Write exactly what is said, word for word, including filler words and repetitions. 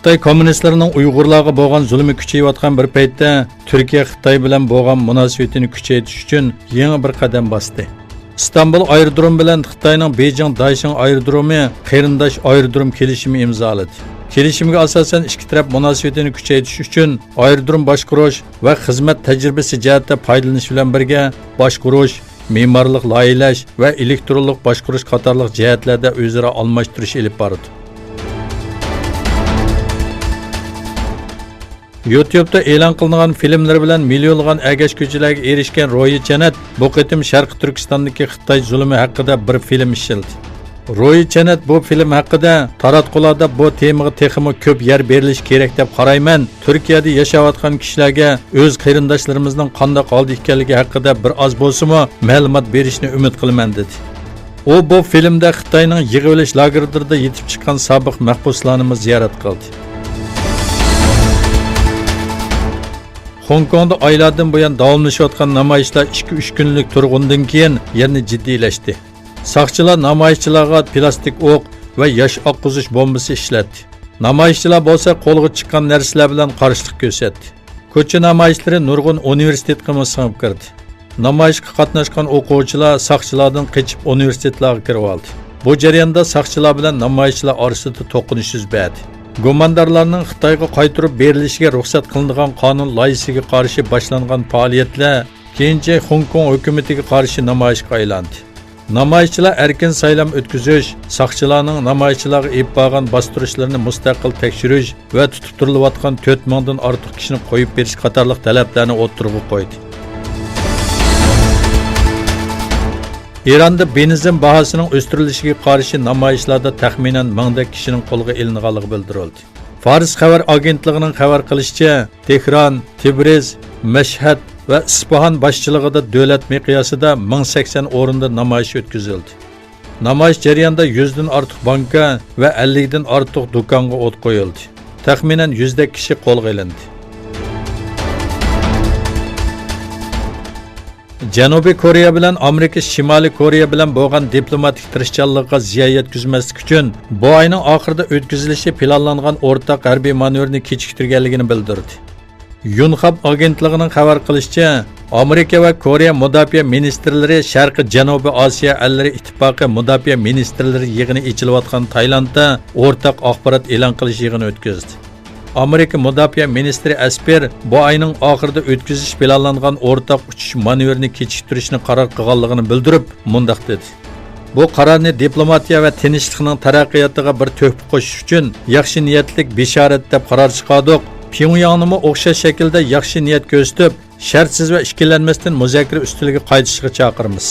خىتاي كوممۇنىستلىرىنىڭ ئۇيغۇرلارغا بولغان زۇلمى كۈچىيىۋاتقان بىر پەيتتە، تۈركىيە خىتاي بىلەن بولغان مۇناسىۋىتىنى كۈچەيتىش ئۈچۈن يېڭى بىر قەدەم باستى. ئىستانبۇل ئايرودرومى بىلەن خىتاينىڭ بېيجىڭ دايشىڭ ئايرودرومى قېرىنداش ئايرودروم كېلىشىمى ئىمزالىدى. كېلىشىمگە ئاساسەن، ئىككى تەرەپ مۇناسىۋىتىنى كۈچەيتىش ئۈچۈن ئايرودروم باشقۇرۇش ۋە خىزمەت تەجرىبىسى جەھەتتە پايدىلىنىش بىلەن بىرگە، باشقۇرۇش، مېمارلىق لايىھەلەش ۋە ئېلېكترونلۇق باشقۇرۇش قاتارلىق جەھەتلەردە ئۆزئارا ئالماشتۇرۇش ئېلىپ بارىدۇ. يۇتيۇبتا ئېلان قىلىنغان فىلىملىرى بىلەن مىليونلىغان ئەگەشكۈچىلەرگە ئېرىشكەن روھى چەنەت بۇ قېتىم شەرقىي تۈركىستاندىكى خىتاي زۇلۇمى ھەققىدە بىر فىلىم ئىشلىدى. روھى چەنەت بۇ فىلىم ھەققىدە، تاراتقۇلاردا بۇ تېمىغا تېخىمۇ كۆپ يەر بېرىلىشى كېرەك دەپ قارايمەن، تۈركىيەدە ياشاۋاتقان كىشىلەرگە ئۆز قېرىنداشلىرىمىزنىڭ قانداق ھالدا ئىكەنلىكى ھەققىدە بىر ئاز بولسىمۇ مەلۇمات بېرىشىنى ئۈمىد قىلىمەن، دېدى. ئۇ بۇ فىلىمدە خىتاينىڭ يىغىۋېلىش لاگېرلىرىدا يېتىپ چىققان سابىق مەھبۇسلارنىمۇ زىيارەت قىلدى. خوڭكوڭدا ئايلاردىن بۇيان داۋاملىشىۋاتقان نامايىشلار ئىككى-ئۈچ كۈنلۈك تۇرغۇندىن كېيىن يەنە جىددىيلەشتى. ساقچىلار نامايىشچىلارغا پىلاستىك ئوق ۋە ياش ئاققۇزۇش بومبىسى ئىشلەتتى. نامايىشچىلار بولسا قولغا چىققان نەرسىلەر بىلەن قارشىلىق كۆرسەتتى. كوچا نامايىشلىرى نۇرغۇن ئۇنىۋېرسىتېتقىمۇ سىڭىپ كىردى. نامايىشقا قاتناشقان ئوقۇغۇچىلار ساقچىلاردىن قېچىپ ئۇنىۋېرسىتېتلارغا كىرىۋالدى. بۇ جەرياندا ساقچىلار بىلەن نامايىشچىلار ئارىسىدا توقۇنۇش يۈز بەردى. گۇماندارلارنىڭ خىتايغا قايتۇرۇپ بېرىلىشىگە رۇخسەت قىلىنىدىغان قانۇن لايىھىسىگە قارشى باشلانغان پائالىيەتلەر كېيىنچە خوڭكوڭ ھۆكۈمىتىگە قارشى نامايىشقا ئايلاندى. نامايىشچىلار ئەركىن سايلام ئۆتكۈزۈش، ساقچىلارنىڭ نامايىشچىلارغا ئېلىپ بارغان باستۇرۇشلىرىنى مۇستەقىل تەكشۈرۈش ۋە تۇتۇپ تۇرۇلۇۋاتقان تۆت مىڭدىن ئارتۇق كىشىنى قويۇپ بېرىش قاتارلىق تەلەپلەرنى ئوتتۇرىغا قويدى. ئىراندا بېنزىن باھاسىنىڭ ئۆستۈرۈلۈشىگە قارشى نامايىشلاردا تەخمىنەن مىڭدەك كىشىنىڭ قولغا ئېلىنغانلىقى بىلدۈرۈلدى. فارس خەۋەر ئاگېنتلىقىنىڭ خەۋەر قىلىشىچە، تېھران، تىبرىز، مەشھەد ۋە ئىسپاھان باشچىلىقىدا دۆلەت مىقياسىدا مىڭ سەكسەن ئورۇندا نامايىش ئۆتكۈزۈلدى. نامايىش جەريانىدا يۈزدىن ئارتۇق بانكا ۋە ئەللىكتىن ئارتۇق دۇكانغا ئوت قويۇلدى. تەخمىنەن يۈزدەك كىشى قولغا ئېلىندى. جەنۇبىي كورېيە بىلەن ئامېرىكا شىمالىي كورېيە بىلەن بولغان دىپلوماتىك تىرىشچانلىقىغا زىيان يەتكۈزمەسلىك ئۈچۈن، بۇ ئاينىڭ ئاخىرىدا ئۆتكۈزۈلۈشى پىلانلانغان ئورتاق ھەربىي مانېۋىرنى كېچىكتۈرگەنلىكىنى بىلدۈردى. يۇنخاب ئاگېنتلىقىنىڭ خەۋەر قىلىشىچە، ئامېرىكا ۋە كورېيە مۇداپىئە مىنىستىرلىرى شەرقىي جەنۇبىي ئاسىيا ئەللىرى ئىتتىپاقى مۇداپىئە مىنىستىرلىرى يىغىنى ئېچىلىۋاتقان تايلاندتا ئورتاق ئاخبارات ئېلان قىلىش يىغىنى ئۆتكۈزدى. ئامېرىكا مۇداپىئە مىنىستىرى ئەسپېر بۇ ئاينىڭ ئاخىرىدا ئۆتكۈزۈش پىلانلانغان ئورتاق ئۇچۇش مانېۋىرىنى كېچىكتۈرۈشنى قارار قىلغانلىقىنى بىلدۈرۈپ، مۇنداق دېدى: بۇ قارارنى دىپلوماتىيە ۋە تىنچلىقنىڭ تەرەققىياتىغا بىر تۆھپە قوشۇش ئۈچۈن ياخشى نىيەتلىك بېشارەت دەپ قارار چىقاردۇق. پيۇڭياڭنىمۇ ئوخشاش شەكىلدە ياخشى نىيەت كۆرسىتىپ، شەرتسىز ۋە ئىككىلەنمەستىن مۇزاكىرە ئۈستىلىگە قايتىشىغا چاقىرىمىز.